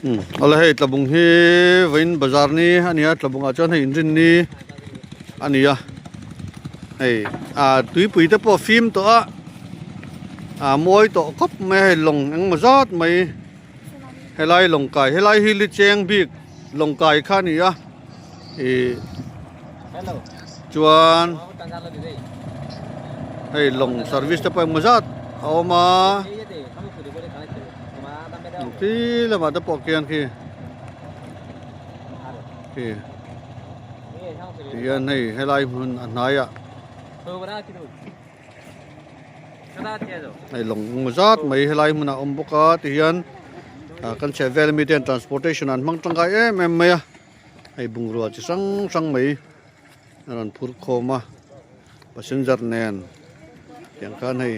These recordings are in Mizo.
Awle hei tlabung hi vawiin bazar ni a ni a tlabungah chuan hei inrin ni a ni a hei ah tuipui te pawh a fim tawh a ah mawi tawh khawp mai a hei lawng engemaw zat mai helai lawng kai helai hi li cheng bik lawng kai kha a ni a ih chuan hei lawng service te pawh engemaw zat a awm a. Ti lamah te pawh khian khi khi ti hian hei helai hmun a hnaiah hei lawng eng zat mai helai hmunah a awm bawk a ti hian ah kan chheh vel ami te hian transportation an hmang tangkai em em mai a hei bungrua chi hrang hrang mai a rawn phur khawm a passenger nen tiang khan hei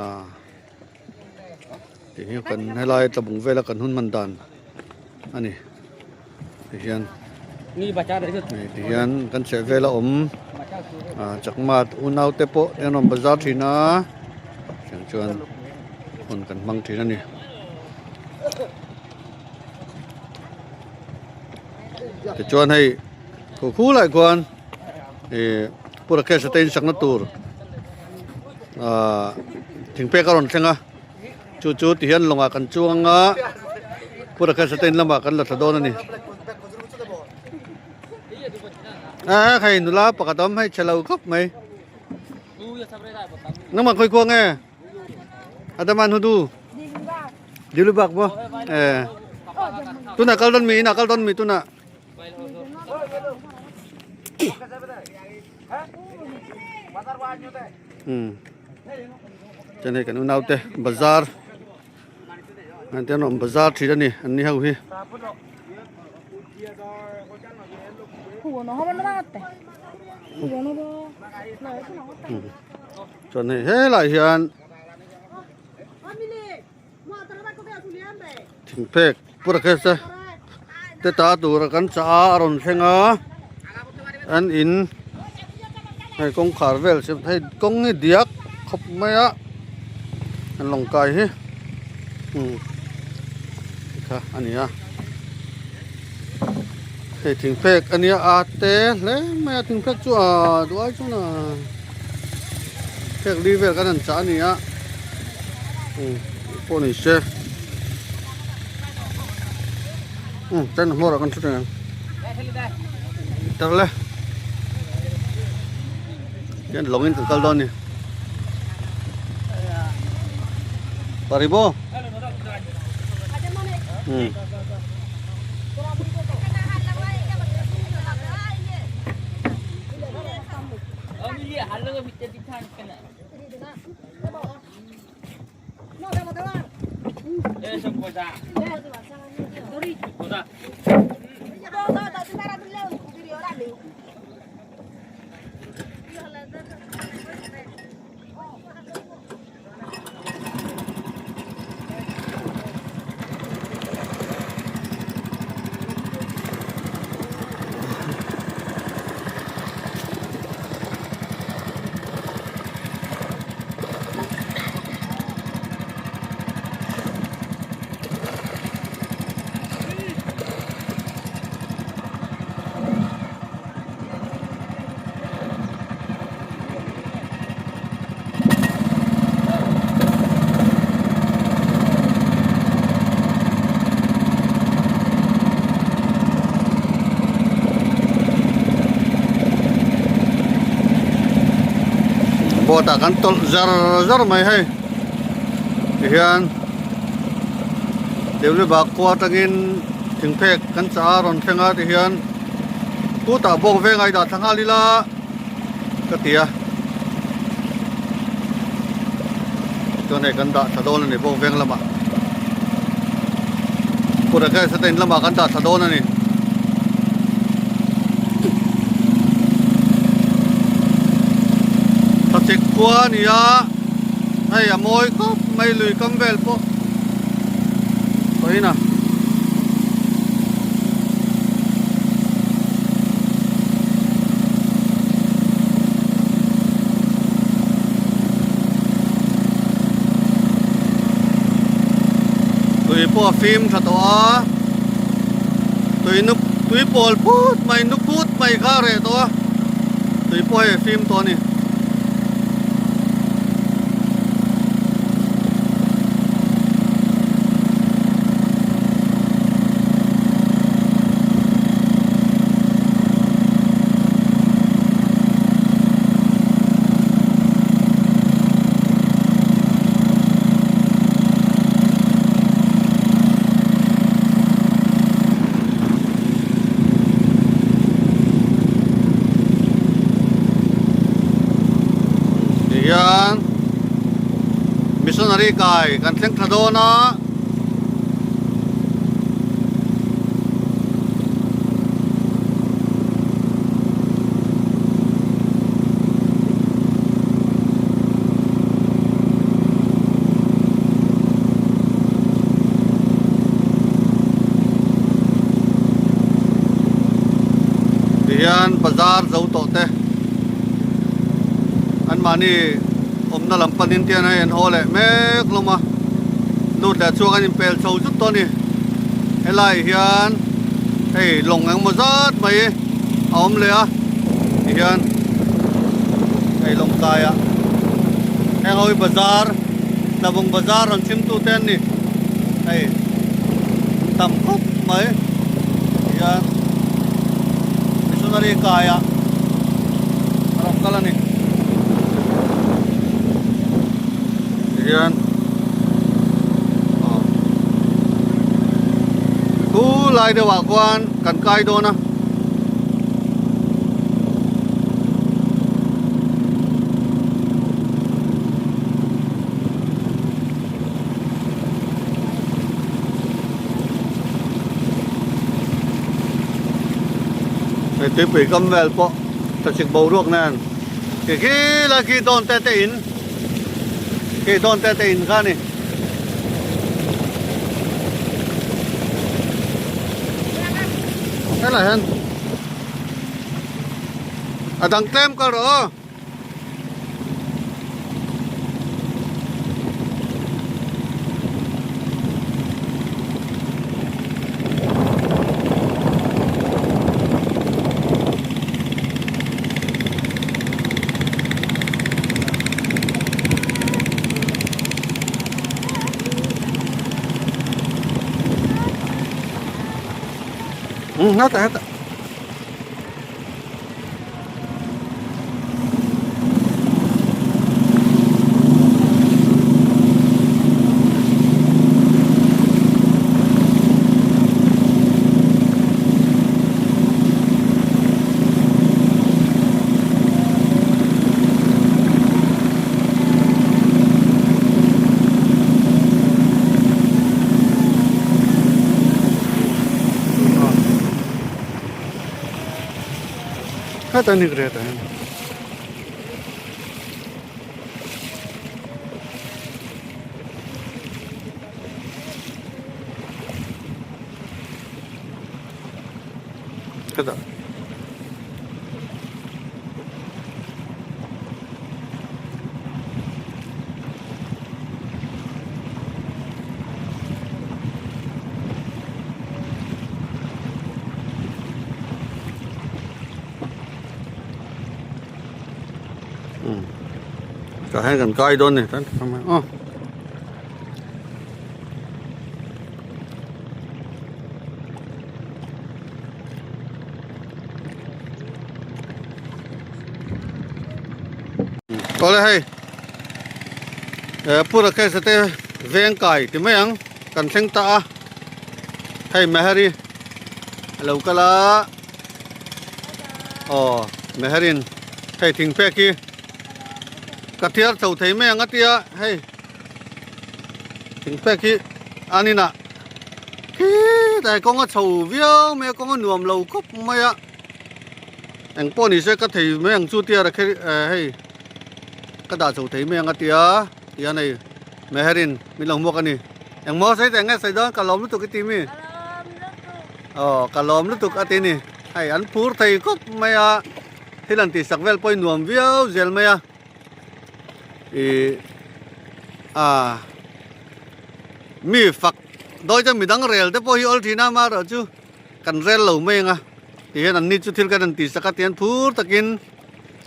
ah Tih hi kan helai tlabung vela kan hun hman dan a ni tihian hei tihian kan chheh vela awm ah chakma unau te pawh an rawn bazar thin a tiang chuan hun kan hmang thin a ni. Tichuan hei khu khu lai khuan ih Pu Rakesh a te insakna tur ah thingpek a rawn thleng a chu chu ti hian lawngah kan chuang a Pu Rakesh a te in lamah kan la thla dawn a ni eh hei nula pakhat a awm hei chhe lo khawp mai nangmah khawi khuang nge Adaman hudu Dilubak maw eh tunah kal dawn mi inah kal dawn mi tunah. Chuan hei kan unau te bazar an te an awm bazar thin a ni an ni ho hi. Chuan hei helai hian Thingphek pura kher te te ta tura kan chah a a rawn thleng a an in hei kawngkhar vel chu hei kawng hi diak khawp mai a an lawng kai hi umm kha a ni a hei thingphek a nia a te hle mai a thingphek chu a duai chuan a phek li vel kan han chah a ni a umm pawh ni se umm chen hmawr ah kan thu teng ang tar le hian lawng in kan kal dawn a ni paribo. Hmm. Boat ah kan tawlh zar zar mai hei tihian Devlibak khua atangin thingphek kan chah a rawn thleng a tihian chutah bawk veng a i dah thla nghal ila. Ka ti a chuan hei kan dah thla dawn a ni bawk veng lamah kut ah khian sata in lamah kan dah thla dawn a ni. Thachek khua a ni a hei a mawi khawp mai lui kam vel pawh tawhin a. Tui pawh. pawh a fim tha tawh a, tui nuk tui pawl phut mai nuk phut mai kha a reh tawh a, tui pawh hei a fim tawh a ni. Tihian missionary kai kan thleng thla dawn a. Tihian bazar zo tawh te anmahni awmna lam panin te hian hei an haw leh mek hlawm a lut leh chhuak an inpel chho zut tawh a ni helai hian hei lawng engemaw zat mai a awm leh a tihian hei lawng kaiah heng ho hi bazar tlabung bazar rawn chhim tu te an ni hei an tam khawp mai tihian missionary kaiah a rawn kal a ni tihian aw thu lai deuh ah khuan kan kai dawn a. Hei tuipui kam vel pawh thlasik boruak nen khi khi lai khi dawn te te in khi dawn te te in kha a ni. Helai hian a dang tlem kal rawh aw. Hetah hetah. Hetah ni ka hetah hian. Hetah. Tah hian kan kai dawn a ni aw. Awle hei eh pura case te veng kai ti mai ang kan thleng ta a hei Mehari a lo kal a aw Meharin hei thingpek hi ka thiar chho thei mai ang a tia hei. Thingpek hi an inah khiitai kawng a chho viau mai a kawng a nuam lo khawp mai a eng pawh ni se ka thei mai ang chu tia ra kher eh hei ka dah chho thei mai ang a tia tihian hei Meherin min lo hmuak a ni engmaw sawi teh nge sawi dawn ka lawm lutuk i ti mi aw ka lawm lutuk a ti ni hei an phur thei khawp mai a thil an tihsak vel pawh hi nuam viau zel mai a. Ih ah mi fak Dawi chuan midang rel te pawh hi awl thin a amaherawh chu kan rel lo mai ang a tihian anni chu thil kan rawn tih sak a tihian phur takin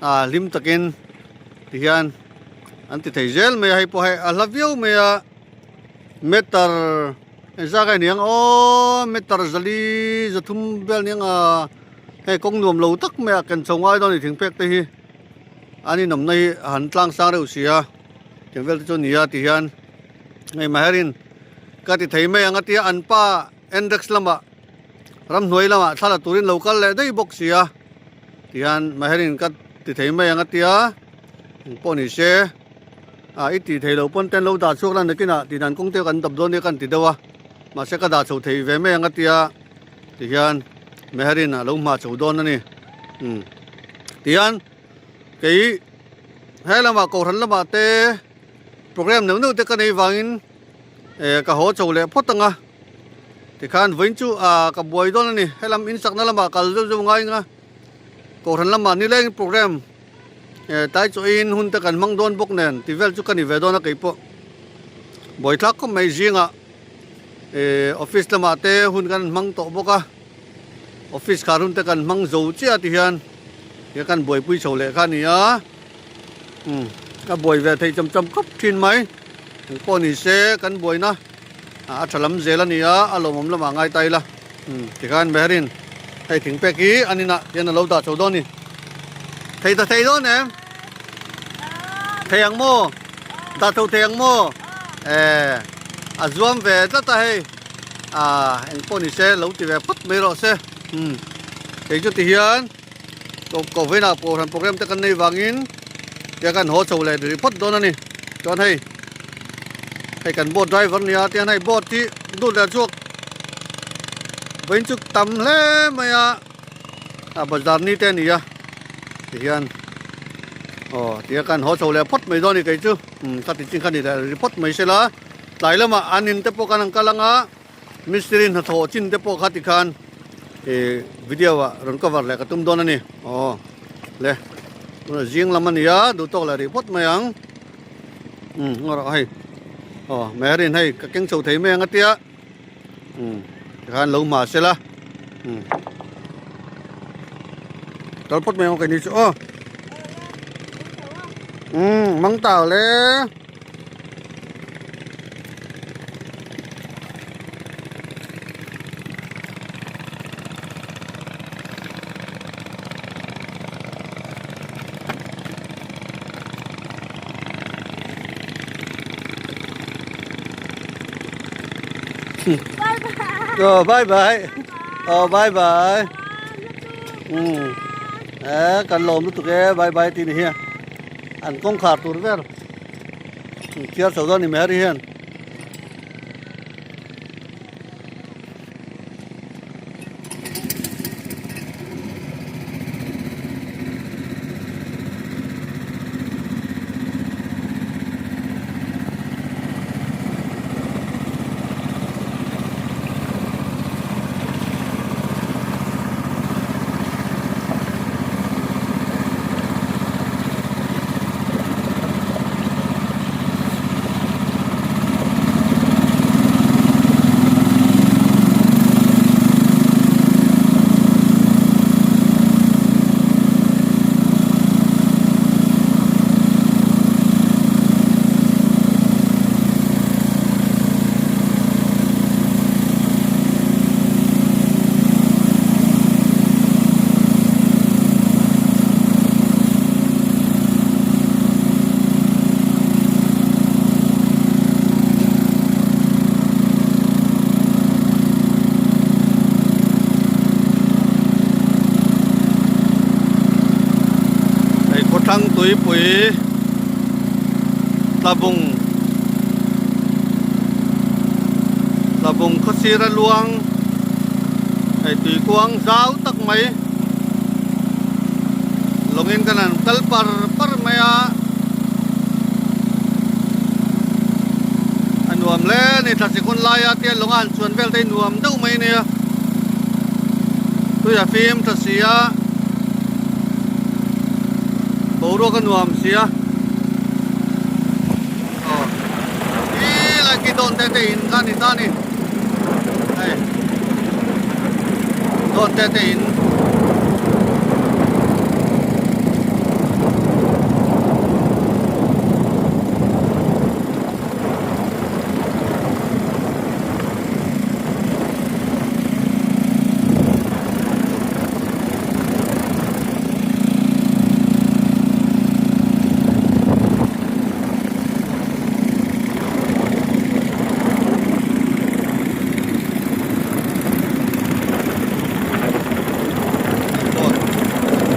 ah hlim takin tihian an ti thei zel mai a hei pawh hei a hla viau mai a meter engzah nge niang aw meter zali zathum vel aniang a hei kawng nuam lo tak mai a ken chho ngai dawn a ni thingphek te hi an inawmna hi a han tlang sang reuh si a tiang vel te chu a ni a tihian hei maherin ka ti thei mai ang a tia an pa Index lamah ramhnuai lamah thla la turin lo kal leh daih bawk si a tihian maherin ka ti thei mai ang a tia engpawh ni se ah i tih theih loh pawn ten lo dah chhuak la nakinah tih dan kawng te kan dap dawn nia ka han ti deuh a mahse ka dah chho thei ve mai ang a tia tihian Meherin a lo hmah chho dawn a ni umm tihian kei he lamah kohhran lamah te program neuh neuh te ka nei vangin eh ka haw chho leh phawt ang a tikhan vawiin chu ah ka buai dawn a ni helam insakna lamah kal zeuh zeuh ngai ang a kohhran lamah nileng program eh tlai chaw in hun te kan hmang dawn bawk nen tih vel chu ka ni ve dawn a keipawh buaithlak khawp mai zingah eh office lamah te hun kan hmang tawh bawk a office khar hun te kan hmang zo chiah ti hian he kan buaipui chho leh kha a ni a umm ka buai ve thei cham cham khawp thin mai engpawh ni se kan buaina a tha lam zel a ni a a lawmawm lamah ngai ta ila umm tikhan Meherin hei thingpek hi an inah hian a lo dah chho dawn a ni thei ta thei dawn em thei ang maw dah chho thei ang maw eh a zuam ve tlat a hei ah engpawh ni se lo ti ve phawt mai rawh se umm kei chu ti hian Ko vawiinah kohhran program te kan nei vangin tia kan haw chho leh rih phawt dawn a ni. Chuan hei hei kan boat driver nia tiang hei boat hi dut leh chhuak vawiin chu tam hle mai a a bazar ni te a ni a tihian aw tia kan haw chho leh phawt mai dawn a ni kei chu umm ka ti chin kha ni leh rih phawt mai se la tlai lamah an in te pawh kan han kal ang a. Mistiri hnathawh chin te pawh kha tikhan ih video ah rawn cover leh ka tum dawn a ni aw le tunah zing lam a ni a duh tawk leh rih phawt mai ang umm ngaw rawh hei aw Merin hei ka keng chho thei mai ang a tia umm tikhan lo hma se la umm kal phawt mai ang keini chu aw umm mang tau le. Oh, bye bye. Oh, bye bye. Ừ. Ê, kan lawm lutuk e, bye bye ti ni hi. An kawngkhar tur vel. Thiar chho dawn ni mai hari hian. Hei khawthlang tuipui tlabung tlabung khawsir a luang hei tui kuang zau tak mai lawngin kan han kal par par mai a a nuam hle a ni thla sikun laia te lawng a han chuan vel te hi nuam deuh mai a nia tui a fim tha si a boruak a nuam si a aw ti lai khi dawn te te in kha a ni ta a ni. Dawnte te in.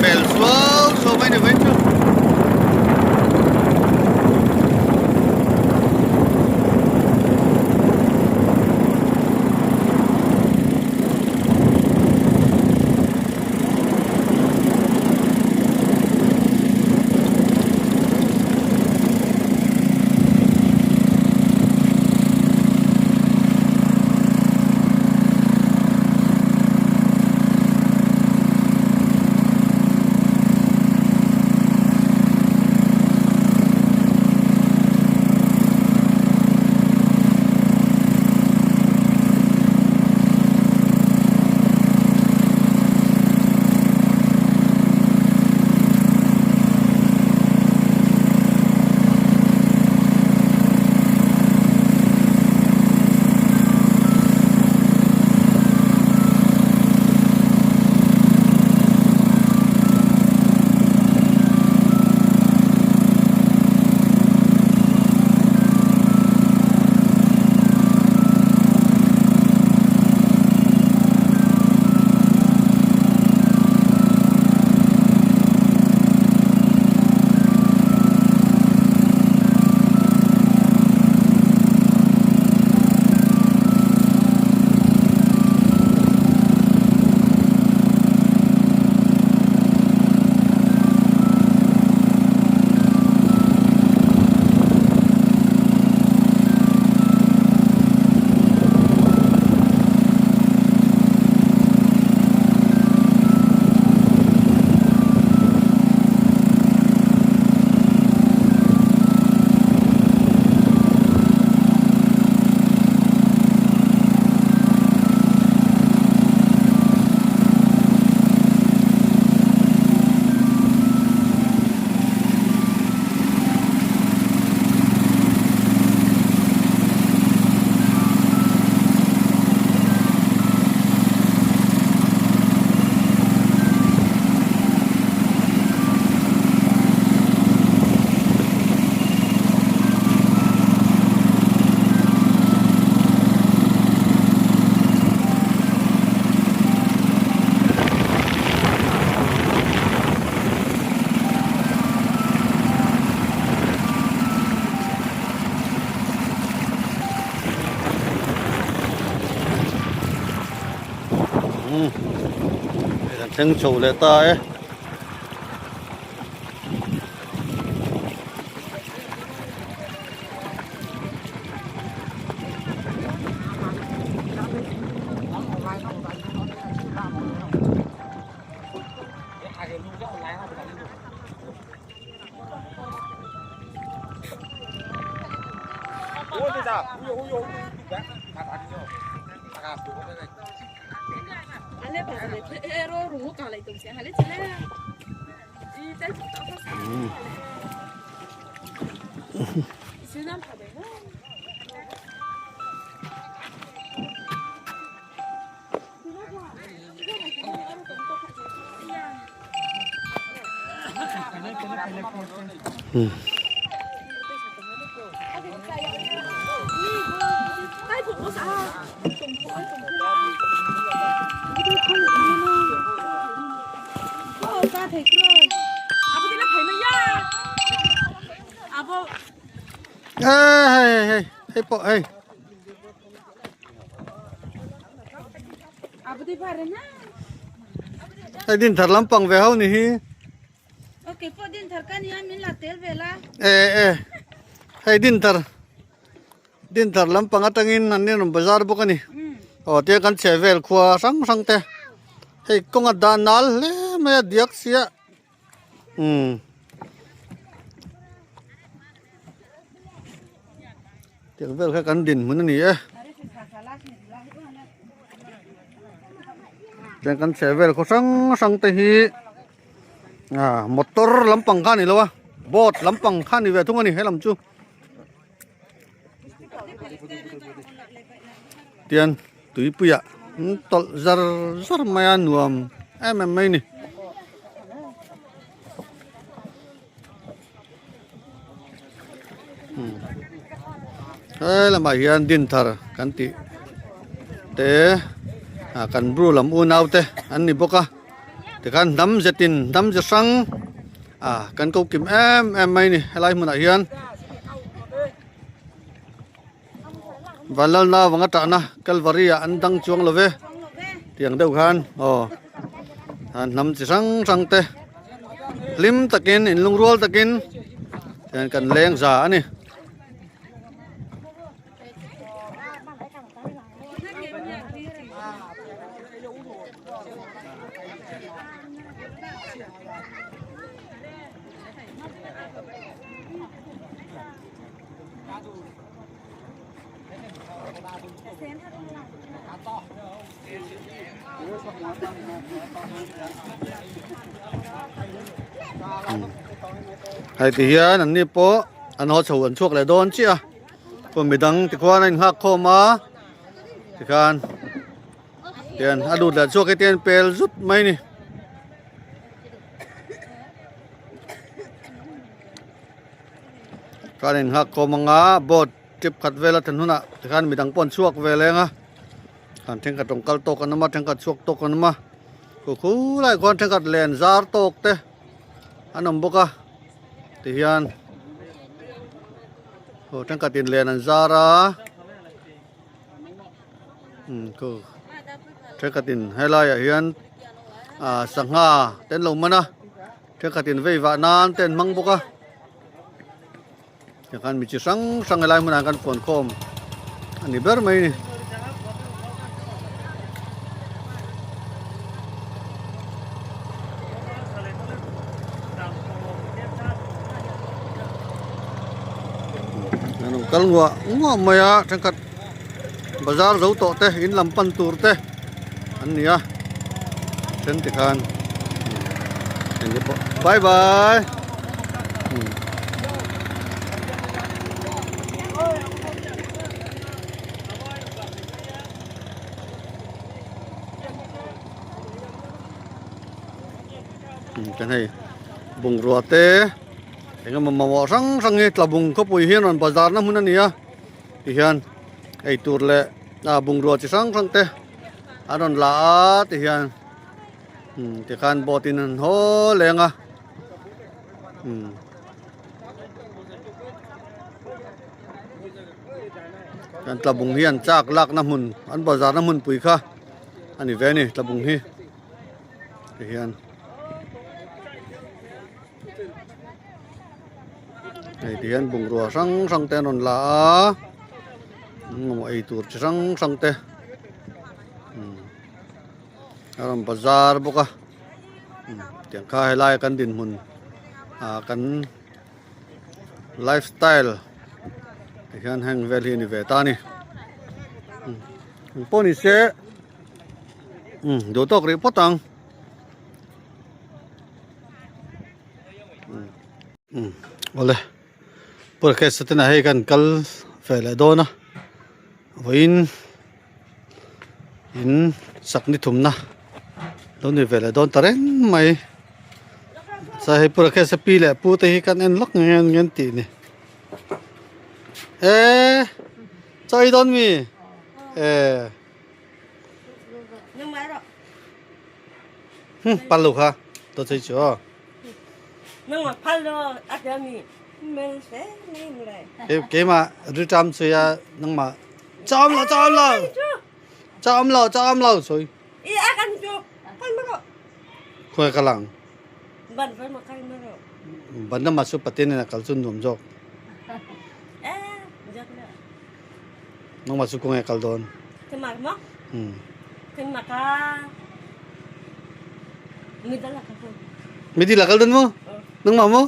Pel suau suau mai ni vawiin chu. Kan thleng chho leh ta e. Hei hei hei pawh hei. Hei din thar lampang ve ho ni hi. E e hei din thar din thar lampang atangin an in rawn bazar bawk a ni. Aw tia kan chheh vel khua hrang hrang te hei kawnga dah nal hle mai a diak sia. Umm. Tiang vel kha kan dinhmun a ni e. Chuan kan chheh vel khaw hrang hrang te hi ah motor lampang kha a ni lo a boat lampang kha a ni ve thung a ni helam chu. Tian tuipuiah an tawlh zar zar mai a nuam em em mai a ni. He lamah hian Dinthar kan tih te ah kan bru lam unau te an ni bawk a tikhan hnam zetin hnam ze hrang ah kan ko kim em em mai a ni helai hmunah hian Vanlalna vanga tahna Kalvari ah an dang chuang lo ve tiang deuh khan aw an hnam chi hrang hrang te hlim takin in lungrual takin tian kan leng za a ni. Hei ti hian an ni pawh an haw chho an chhuak leh dawn chiah a khaw midang tikhuan a inghak khawm a tikhan tian a lut leh chhuak hi te an pel zut mai a ni. Kan inghak khawm anga boat trip khat vel a thlen hunah tikhan midang pawh an chhuak ve leng a han thenkhat rawn kal tawk an awm a thenkhat chhuak tawk an awm a khu khulai khuan thenkhat len zar tawk te an awm bawk a tihian aw thenkhat in len an zar a umm khu thenkhat in helaiah hian ah sangha te an lo man a. Thenkhat in vei vah nan te an hmang bawk a tikhan mi chi hrang hrang helai hmunah hian kan fuan khawm a ni ber mai a ni. An rawn kal nguah nguah mai a thenkhat bazar zo tawh te in lam pan tur te an ni a then tikhan eng pawh bye bye kan hei bungrua te eng emaw mamawh hrang hrang hi tlabung khawpui hian rawn bazar na hmun a ni a. Tihian eitur leh ah bungrua chi hrang hrang te an rawn la a tihian umm tikhan boat in an haw leng a umm kan tlabung hi an chak lakna hmun an bazar na hmunpui kha a ni ve a ni tlabung hi tihian. Hei ti hian bungrua hrang hrang te an rawn la a mamawh ei tur chi hrang hrang te a rawn bazar bawk a tiang kha helai a kan dinhmun ah kan life style ti hian heng vel hi a ni ve ta a ni engpawh ni se duh tawk rih phawt ang. Awle purkesa te hei kan kal ve leh dawn a vawiin in sak ni thumna lo ni ve leh dawn ta reng mai chuan hei purkesa pi leh pu te hi kan en lawk nge nge an tih ni e chaw ei dawn mi e. Hmm, pal lo kha to chei chu aw. Nang ma pal lo a te mi mel se mi mle. Ke ke ma ri tam chui a nang ma cham lo cham lo. Cham lo cham lo chui. I a kan chu kan ma ro. Khoi ka lang. Ban vai ma kai ma ro. Ban na ma su patin na kal chu nuam jok. Eh, jak na. Nang ma chu kawng e kal dawn. Keimah maw? Hmm. Keimah ka midala ka kal. Midila kal dawn maw? Nangmah maw?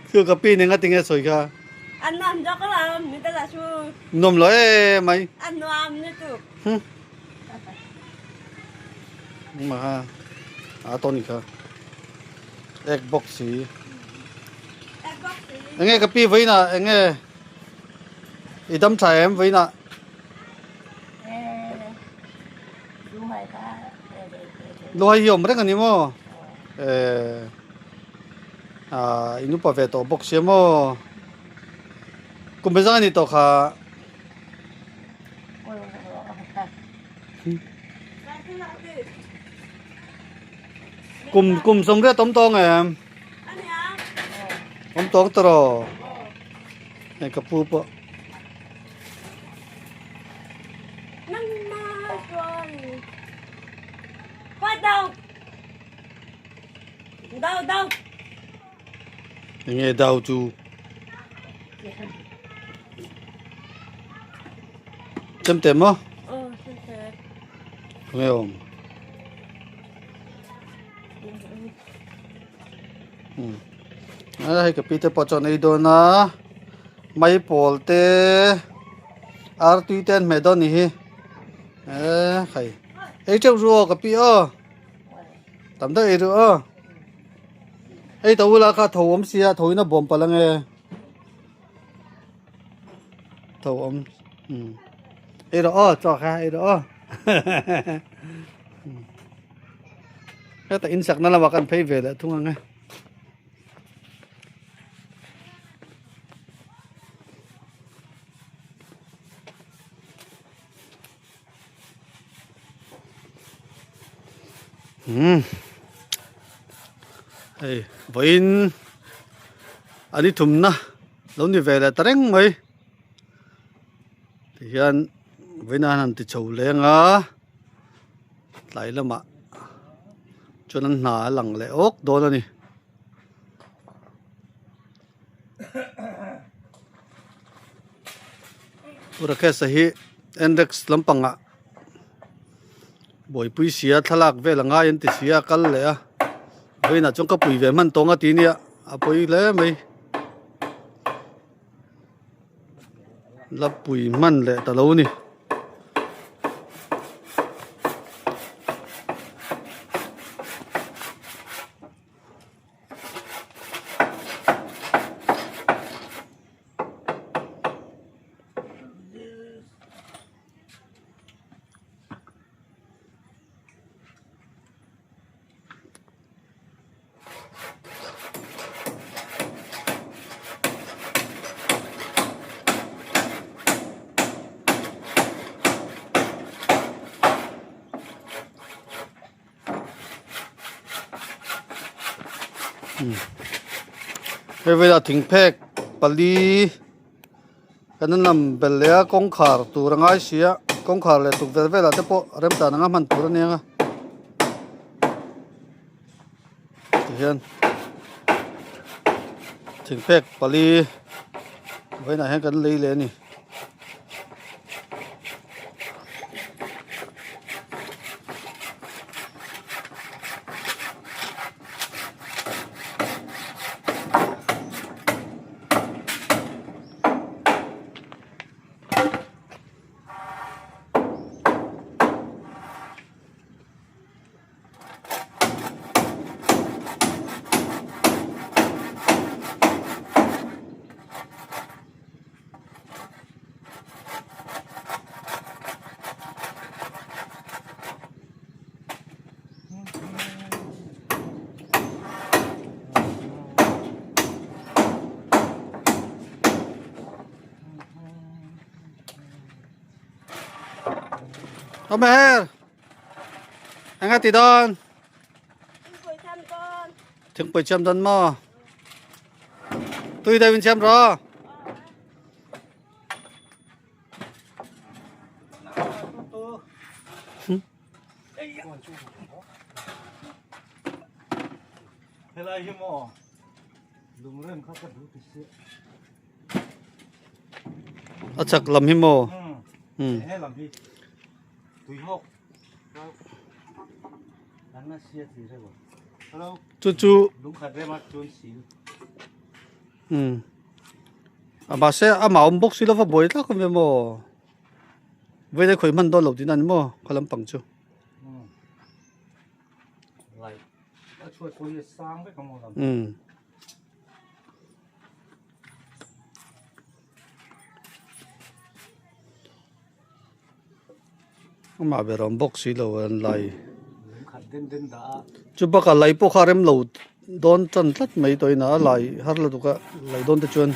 Chu ka pi nen nga tinge sawi kha. An nuam zawk la midala chu. Nuam lo e mai. An nuam ni tu. Hmm. Engmah kha a tawh ni kha. Ek bawk si. Enge ka pi vawiinah enge i dam tha em vawiinah? Luhai hi awm reng a ni maw? Eh ah in upa ve tawh bawk sia maw? Kum pe zang a ni tawh kha. Kum kum sawmriat awm tawng em? Awm tawng tawh Hei ka pu pawh. Enge dau chu? Chemte maw? Khawnge awm? Hei ka pi te pawh chuan ei dawn a maipawl te artui te an hmeh dawn a ni hi eee khai ei teuh ru aw ka pi aw tam deuh ei ru aw ei to ula kha tho awm sia tho in a bawm palh ange tho awm umm ei rawh aw chaw kha ei rawh aw heta in sakna lamah kan phei ve leh thung ang e. Umm hei vawiin an i thumna lo ni ve leh ta reng mai tihian vawiin an han ti chho leng a tlai lamah chuan an hna a lang leh awk dawn a ni. Rakesh a hi Enrex lampangah buaipui sia thlalak vel a ngai an ti sia a kal leh a vawiinah chuan ka pui ve hman tawng a ti nia a pawi hle mai la pui hman leh ta lo a ni. Hei velah thingphek pali kan an lam belh leh a kawngkhar tur a ngai si a kawngkhar leh tukverh velah te pawh remchan anga hman tur a ni ang a tihian thingphek pali vawiinah hian kan lei leh a ni. Aw Meher eng a ti dawn thingpui siam dawn maw tui deuh in siam rawh. Helai hi maw lungrem kha ka duh ti si. A chak lam hi maw? Hmm. He lam hi tui hawk. An na sia ti reuh. Hello. Chu chu lungkhat rema chuan sil. Umm a mahse amah awm bawk si lova buai tlak awm ve maw vawiin a khawih hman dawn lo tihna a ni maw khaw lampang chu. Umm. Amah ber awm bawk si lo an lai. Chu bakah lei pawh kha a rem lo dawn tan tlat mai tawh in a lai har lutuk a lei dawn te chuan.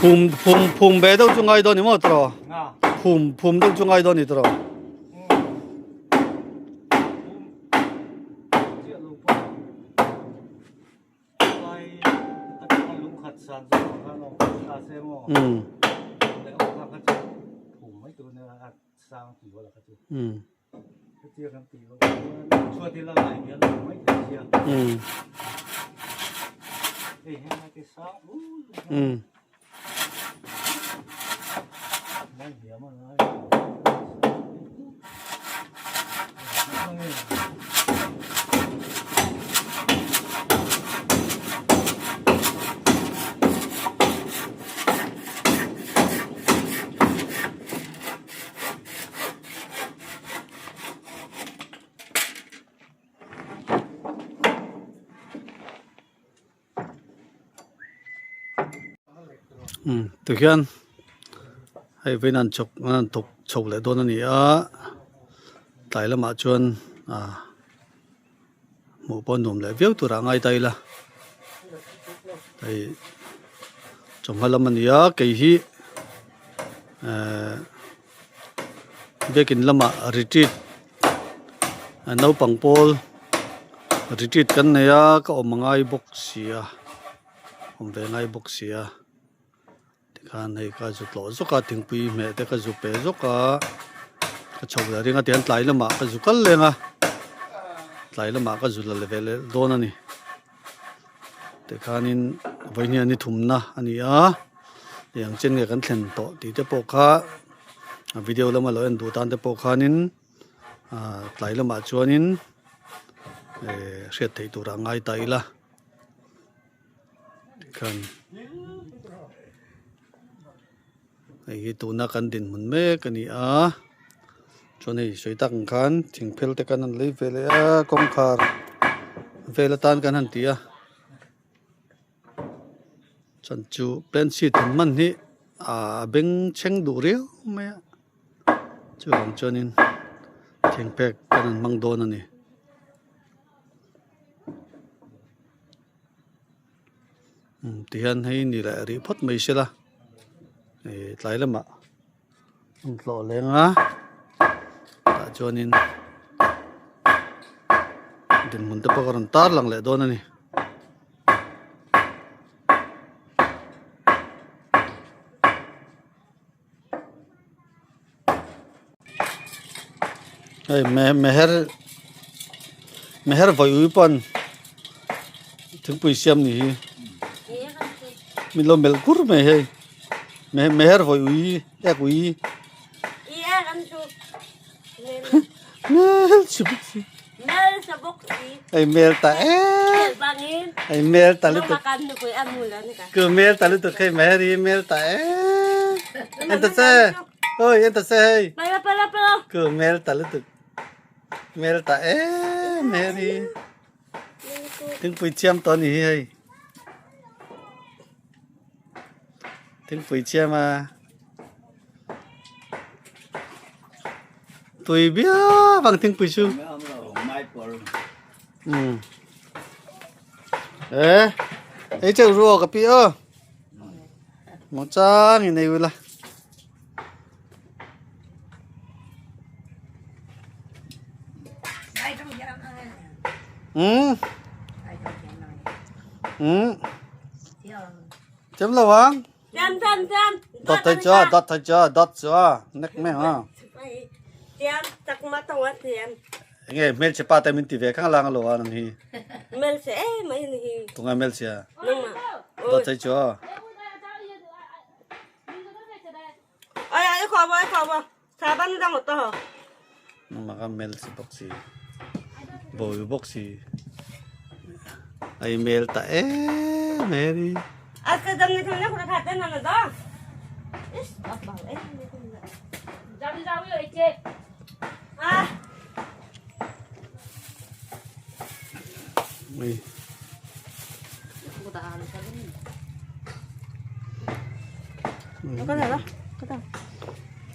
Phum phum phum ve deuh chu ngai dawn ni maw tawh phum phum deuh chu ngai dawn ni tawh. Umm tihian hei vawiin an chhawk an han thawk chho leh dawn a ni a tlai lamah chuan ah hmuh pawh nuam leh viau turah a ngai ta ila hei chawhma lam a ni a kei hi ehh biakin lamah retreat naupang pawl retreat kan nei a ka awm a ngai bawk si a. Awm ve ngai bawk si a tikhan hei ka zu tlawh zawk a thingpui hmeh te ka zu pe zawk a ka chho leh ring a tihian tlai lamah ka zu kal leng a tlai lamah ka zu la ve leh dawn a ni tikhanin vawiin hian ni thumna a ni a eng chen nge kan thlen tawh tih te pawh kha a video lama lo en duh tan te pawh khanin ah tlai lamah chuanin eh hriat theih turah ngai ta ila. Tikhan hei hi tuna kan dinhmun mek a ni a chuan hei sawi tak ang khan thing phel te kan han lei ve leh a kawngkhar vel atan kan han ti a chuan chu pencil an hman hi a bengchheng duh riau mai a chuvang chuanin thing phek kan han hmang dawn a ni. Tihian hei ni leh rih phawt mai sela ih tlai lamah an tlawh leng a tah chuanin dinhmun te pawh ka rawn tar lang leh dawn a ni. Hei meher meher vawi pawn thingpui siam ni hi min lo melh kur mai hei meher vawi ui ek ui mel chi bawk si hei mel ta em hei mel ta lutuk ku mel ta lutuk hei meher hi mel ta em en ta che oi en ta che hei ku mel ta lutuk mel ta em meher hi thingpui chiam tawh a ni hi hei thingpui chiam a. Tui biau ang thingpui chu. Um. E, ei cheu ruo ka pi o. Mo chang in ei ula. Um. Um. Chấm lâu ang. Dot thei cho, dot thei cho, dot cho, nek me ha. Nge hmel che pa te min ti ve khang lang lo a nang hi. Mel che e mai ni hi. Tunga mel che. Dot thei cho. Ai ai kho ba kho ba. Sa ban dang to ho. Nang ma ka mel si bok si. Bo bok si. Ai mel ta em mai a ni.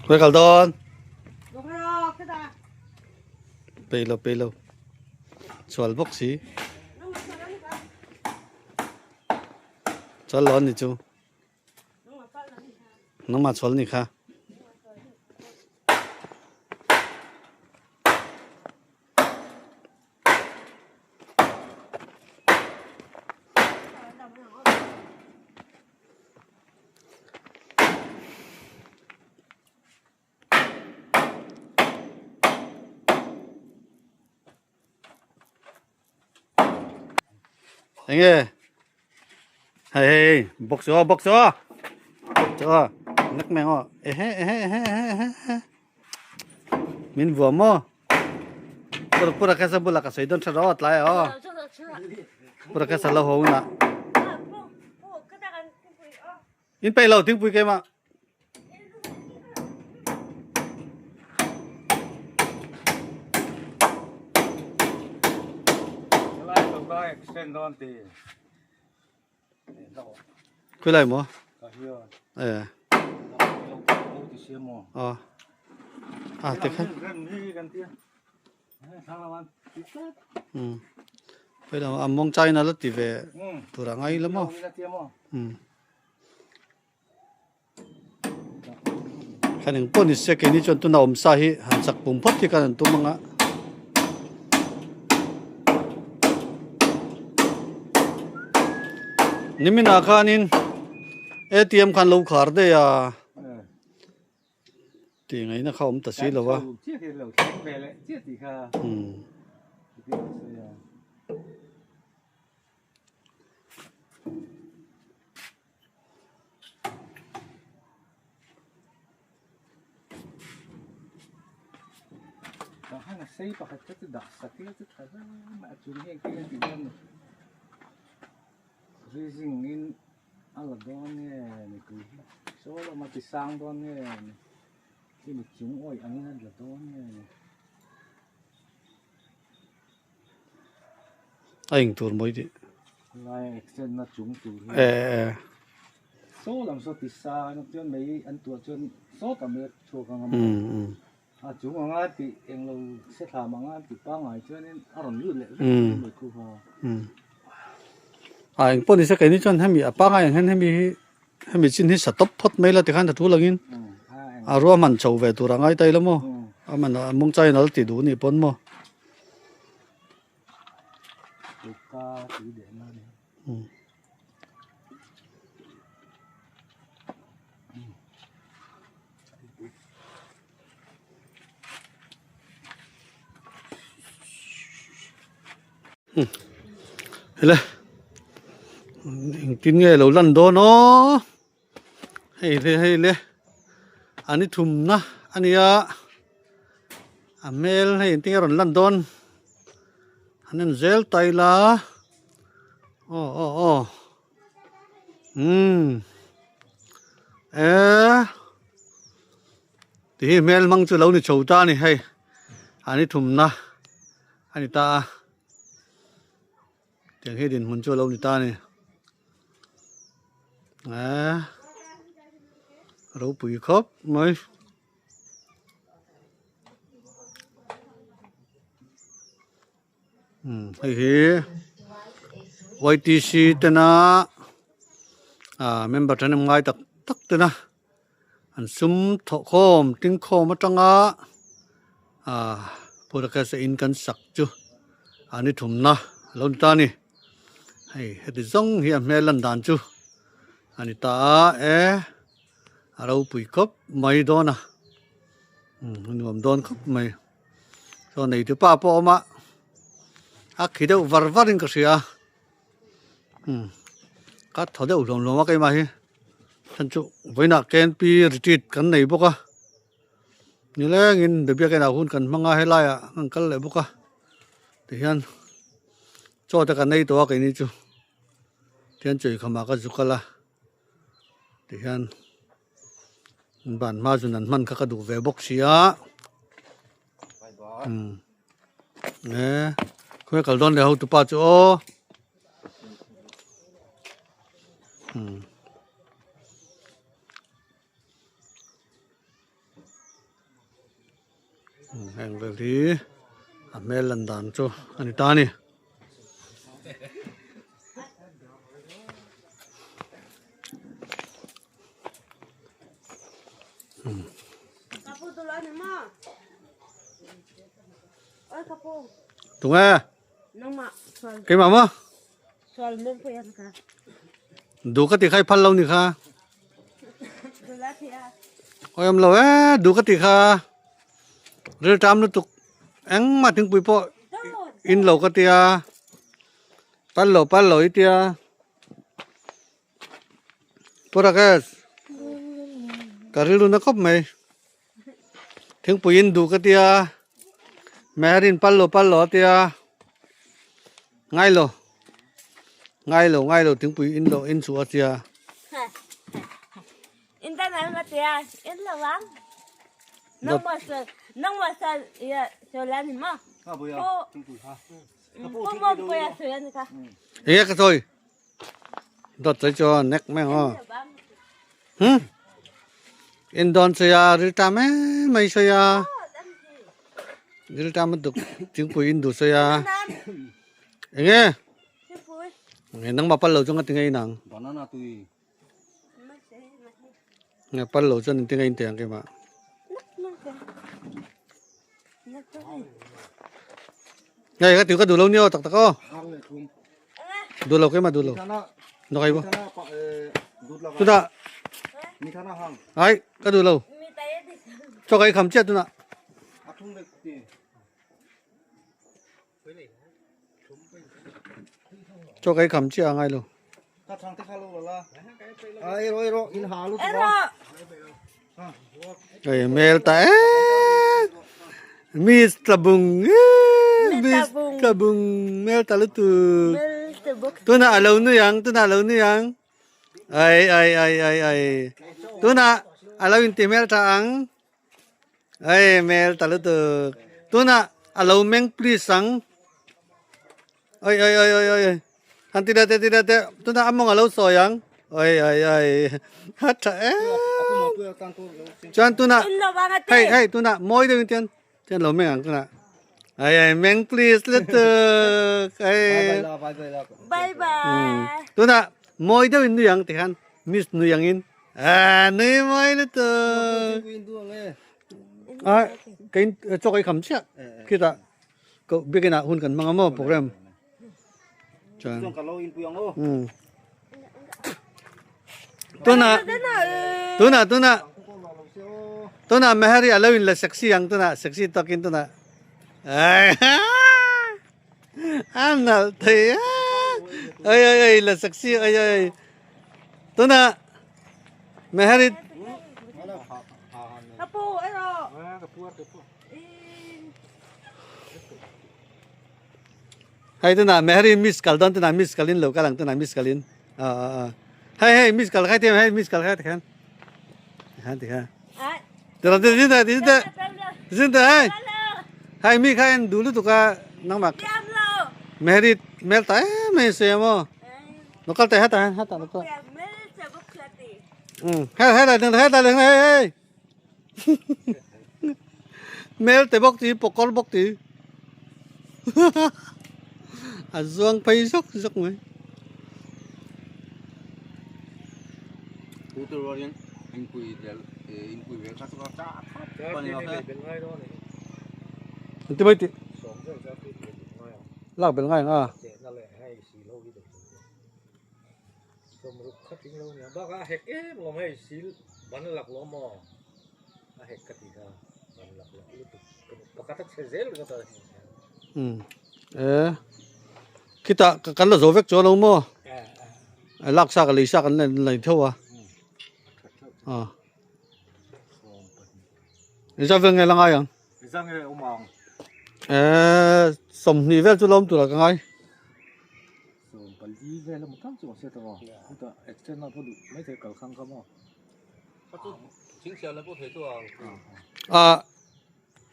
Khawi kal dawn? Pei lo pei lo. Chual bawk si. Chual lo an ni chu. Nangmah chual ni kha. Enge hei hei bawk chu bawk chu bawk chu nak meng aw ehe ehe ehe ehe ehe min vuam maw pura pura kha sa bula ka sawi dawn tha rawh tlai aw pura kha sa lo ho na In peih lo thingpui keimah. Khui lai maw? Eh. Ờ. À te khan. Ừ. Bây giờ mong trai nó rất thì về từ ngay lắm không? Ừ. Khan eng pawh ni se keini chuan tuna awm sa hi han chak pum phawt hi khan an tum ang a. Niminah khanin A_T_M khan lo khar daih a tih ngaihna kha awm ta si lo a. Umm. A eng tur mawi tih. Lai accident na chung tur hi. E e. Saw lam saw ti sa na chuan mai an tuah chuan saw tam mai chhuak ang a. Um. A chung anga ti eng lo se thlam anga ti pangai chuanin a rawn lut leh vek mai khu kha. Um. A eng pawh ni se keini chuan hemi a pangai ang hian hemi hi hemi chin hi sa tawp phawt mai la tikhan a tul angin a ruahman chho ve tur a ngai ta ila maw a man a mawng chai nal ti duh a nih pawn maw. Hele engtin nge lo lan dawn aw hei le hei le an i thumna a nia a hmel hei engtin nge a rawn lan dawn an en zel ta ila aw aw aw umm eh. Ti hi hmel hmang chu lo ni chho ta a ni hei an i thumna a ni ta a tiang hi dinhmun chu a lo ni ta a ni eee ropui khawp mai. Hei hi YTC tena ah member thahnem ngai tak tak tena an sum thawh khawm ting khawm atanga ah pawlakasa in kan sak chu an i thumna a lo ni ta a ni hei heti zawng hi a hmel lan dan chu a ni ta a e a ropui khawp mai dawn a a nuam dawn khawp mai. Chuan nei tu pa pawh a awm a a khi deuh var var in ka hria umm ka thaw deuh hlawm hlawm a keimah hi chhan chu vawiinah K N P retreat kan nei bawk a nilengin be biakin ah hun kan hmang a helaiah an kal leh bawk a tihian. Chaw te kan ei tawh a keini chu tihian chawi khamah ka zu kal a tihian ban hma zun an hman kha ka duh ve bawk si a umm e khawnge kal dawn leh ho tupa chu aw umm. Heng vel hi a hmel lan dan chu a ni ta a ni. Tunge keimah maw duh ka ti kha i phal lo ni kha. Oi awm lo e duh ka ti kha rilṭam lutuk engmah thingpui pawh in lo ka tia pal lo pal lo i tia Pu Rakesh ka rilru na khawp mai thingpui in duh ka tia Meherin pal lo pal lo a tia ngai lo. Ngai lo ngai lo thingpui in lo in chhuah a tia. In ta nang la tia in lo ang. Nang ma sa nang ma sa ya so la ni ma. Ha boya thingpui ha. Pu mo boya so ya ni ka. Enge ka sawi. Dawt sawi chuan nek mai ang aw. Hmm. In dawn sawi a rilṭam mai mai sawi a. Rilṭam lutuk thingpui in duh sawi a. Enge? Nge nangmah pal lo chuan ka ti ngei nang. Banana tui. Nge pal lo chuan in ti ngei in ti ang keimah. Nge ka ti ka duh lo ni aw tak tak aw. Duh lo keimah duh lo. Nó kai bo. Tuna. Ai ka duh lo. Cho kai kham chiat tuna. Chaw ka ei kham chiah a ngai lo. Ei mel ta em Miss Tlabung Miss Tlabung mel ta lutuk tunah a lo nui ang tunah a lo nui ang ai ai ai ai ai tunah a lo inti hmel tha ang. Ei mel ta lutuk tunah a lo meng please ang oi oi oi oi oi han ti leh teh ti leh teh tunah a mawng a lo sawi ang oi oi oi a tha em chuan tunah hei hei tunah mawi deuhin tian tian lo meng ang tunah ai ai meng please lutuk ei bye bye tunah mawi deuhin nui ang tikhan miss nui angin. Ah, nui mai lutuk. Ah, kain chaw kai kham chiah. Khitah ko biakin ah hun kan hmang a maw program. Chuan. Um. Tuna tuna tuna tuna mehari alo in la sexy ang tuna sexy takin tuna. Ai an nal thei a. Ai ai ai la sexy ai ai. Tuna Meherit Hei tuna Meheri miss kal dawn tuna miss kalin lo kal ang tuna miss kalin a a a hei hei miss kal khai hei miss kal khai tikhan tikhan tikhan tira tira zinta zinta zinta hei hei mi khain dulu tuka nangmak Meherit mel ta em mai se mo Nó kal tay hết rồi, hết rồi nó kal. Ừ, hết hết rồi, hết rồi, hết rồi. Mel te bok ti, pokol bok ti. A zuang phei zok zok mai. Pu tur rualin inpui vel inpui vel kha chu ka cha thap a ni lo he. Ti mai ti. Lak bel ngai ang a. Sawmruk kha tling lo nia bakah a hek em lawm hei sil ban lak lo maw a hek ka ti kha ban lak loh lutuk pakhat a chhe zel ringawt a um e khitah kan la zo vek chu lo maw a lak sa ka lei sa kan la lei theuh a a engzah vel nge la ngai ang engzah nge awm ang e sawmhnih vel chu la awm tur ah ka ngai. vel emaw tal chu awm se ta maw? Chutah extend a pawh duh maithei kal khang kha maw? Ah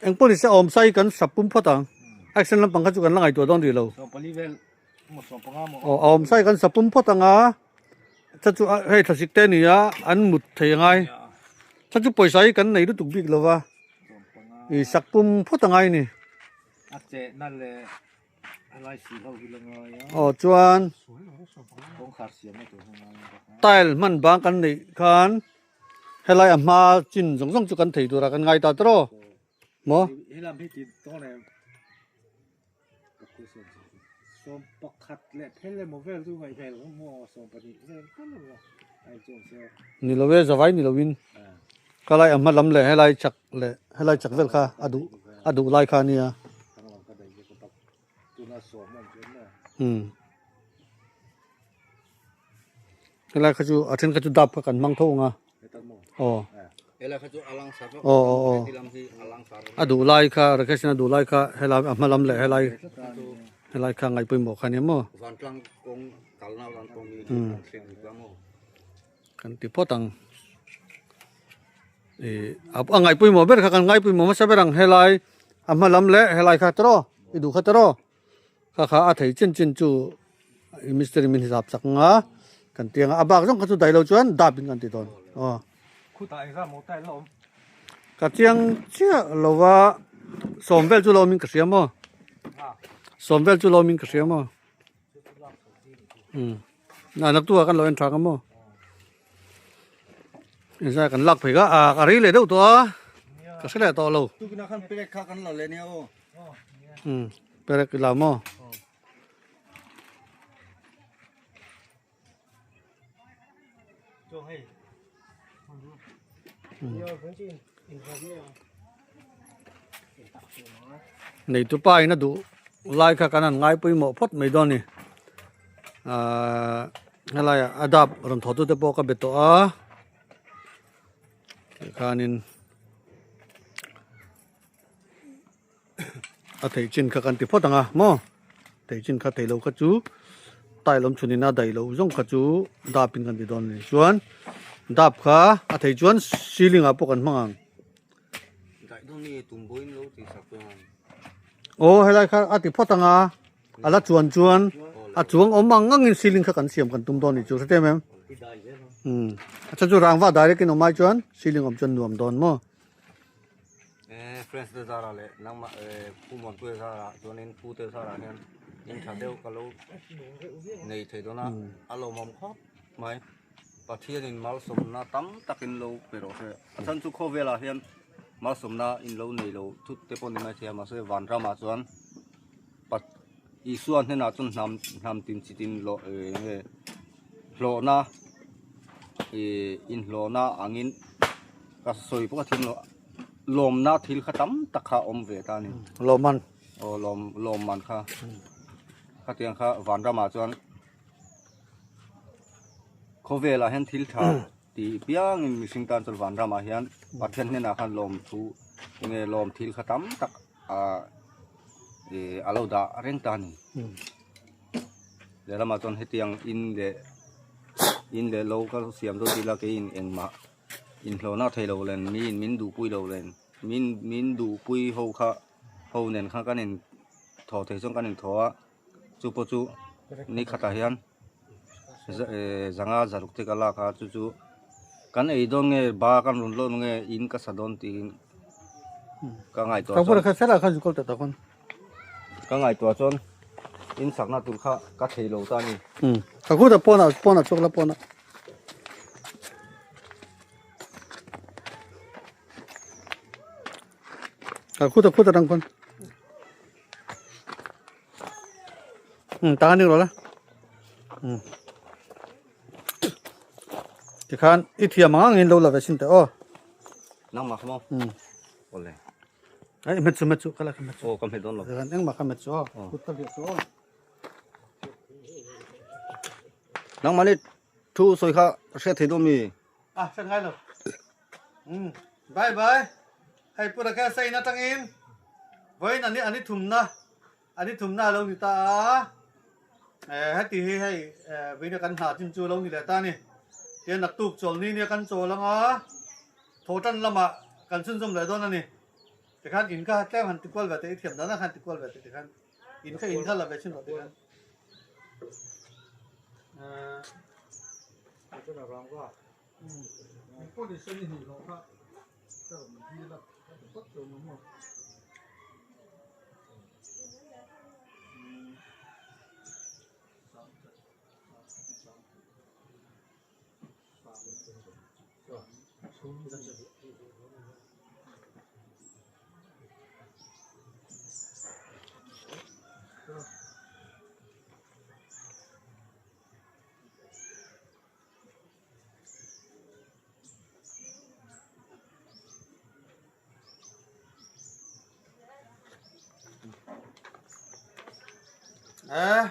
engpawh ni se awm sai kan sap pum phawt ang action lampang kha chu kan la ngaihtuah dawn rih lo. Aw a awm sai kan sap pum phawt ang a cha chu hei thlasik te a ni a an mut thei a ngai cha chu pawisa hi kan nei lutuk bik lo va ih sak pum phawt a ngai a ni. Aw chuan tile hman bang kan neih khan helai a hma chin zawng zawng chu kan thei tura kan ngai ta tawrh aw maw. Ni lo e zavai ni lo in ka lai a hma lam leh helai chak leh helai chak vel kha a duh a duh lai kha a nia. Umm helai kha chu a then kha chu dap kha kan hmang tho ang a aw aw aw aw a duh lai kha Rakesh-in a duh lai kha helai a hma lam leh helai helai kha ngaih pawimawh kha a nia maw umm kan ti phawt ang ih a ngaih pawimawh ber kha kan ngai pawimawh hmasa ber ang helai a hma lam leh helai kha tawrh aw i duh kha tawrh aw. Kha kha a thei chin chin chu mistiri min hisap chak ang a, kan ti ang a, a bak zawng kha chu daih lo chuan dap in kan ti dawn aw. Ka chiang chiah lo va sawm vel chu lawm in ka hria maw sawm vel chu lawm in ka hria maw umm a naktu ah kan lo en tha ang maw inzai kan lak phei kha a a rei leh deuh tawh a ka hre leh tawh lo. Umm perek ila maw. Neitu pa in a duh lai kha kan han ngai pawimawh phawt mai dawn a ni ahh helai ah a dap rawn thawh tute pawh ka be tawh a tikhanin. A theih chin kha kan ti phawt ang a maw theih chin kha theih loh kha chu tile awm chhun in a daih loh zawng kha chu dap in kan ti dawn a ni chuan dap kha a theih chuan ceiling ah pawh kan hmang ang aw helai kha a ti phawt ang a a la chuan chuan a chuang awm ang ang in ceiling kha kan siam kan tum dawn a ni chu hre em em umm a chhan chu rangva direct in awm ai chuan ceiling awm chuan nuam dawn maw. Eh friends te zarah leh nangmah eh pu Muanpuia zarah chuanin pu te zarah hian in tha deuh ka lo nei thei dawn a a lawmawm khawp mai Pathianin malsawmna tam takin lo pe rawh se a chhan chu khawvelah hian malsawmna in lo nei lo thut te pawh ni mai thei a mahse vanramah chuan Pat Isua hnenah chuan hnam hnam tin chi tin lawh eh eng nge hlawhna ih inhlawhna angin ka sawi pawh ka thiam lo lawmna thil kha tam tak kha a awm ve ta a ni. Lawmman. Aw lawm lawmman kha khatiang kha vanramah chuan khawvelah hian thil tha tih piangin mihring tan chuan vanramah hian Pathian hnenah khan lawmthu eng nge lawm thil kha tam tak ah ih a lo dah reng ta a ni lehlamah chuan hetiang in leh in leh lo ka siam dawn tih la keiin engmah inhlawhna thei lo len miin min duhpui lo len min min duhpui ho kha ho nen khan kan in thaw thei chuan kan inthaw a chu pawh chu ni khatah hian zanga zaruk te ka lak a chu chu kan ei dawn nge ba kan rawn lawn nge in ka sa dawn tiin ka ngaihtuah chuan ka ngaihtuah chuan in sakna tur kha ka thei lo ta a ni. Ka kut a pawnah pawnah chhuak la pawnah. Ka kut a kut atang khawn. Ta ni rawh la tikhan i thiam ang angin lo la ve sin teh aw nangmah kha maw awle ai hmet chu hmet chu ka la ka hmet chu aw ka hmet dawn lo tikhan engmah ka hmet chu aw kut ka viah chu aw nangmah ni thu sawi kha hriat thei dawn mi ah hriat ngai lo bye bye hei pura kha sain atangin vawiin ani ani thumna ani thumna a lo ni ta a. Heti hi hei vawiina kan hna chin chu lo ni leh ta a ni. Tihian naktuk chawlni nia kan chawl anga thawhtan lamah kan chhunzawm leh dawn a ni. Tikhan in kha tlem han tikual ve teh i thiam dan a khan tikual ve teh tikhan in kha in kha la ve chhin rawh tikhan. Eh,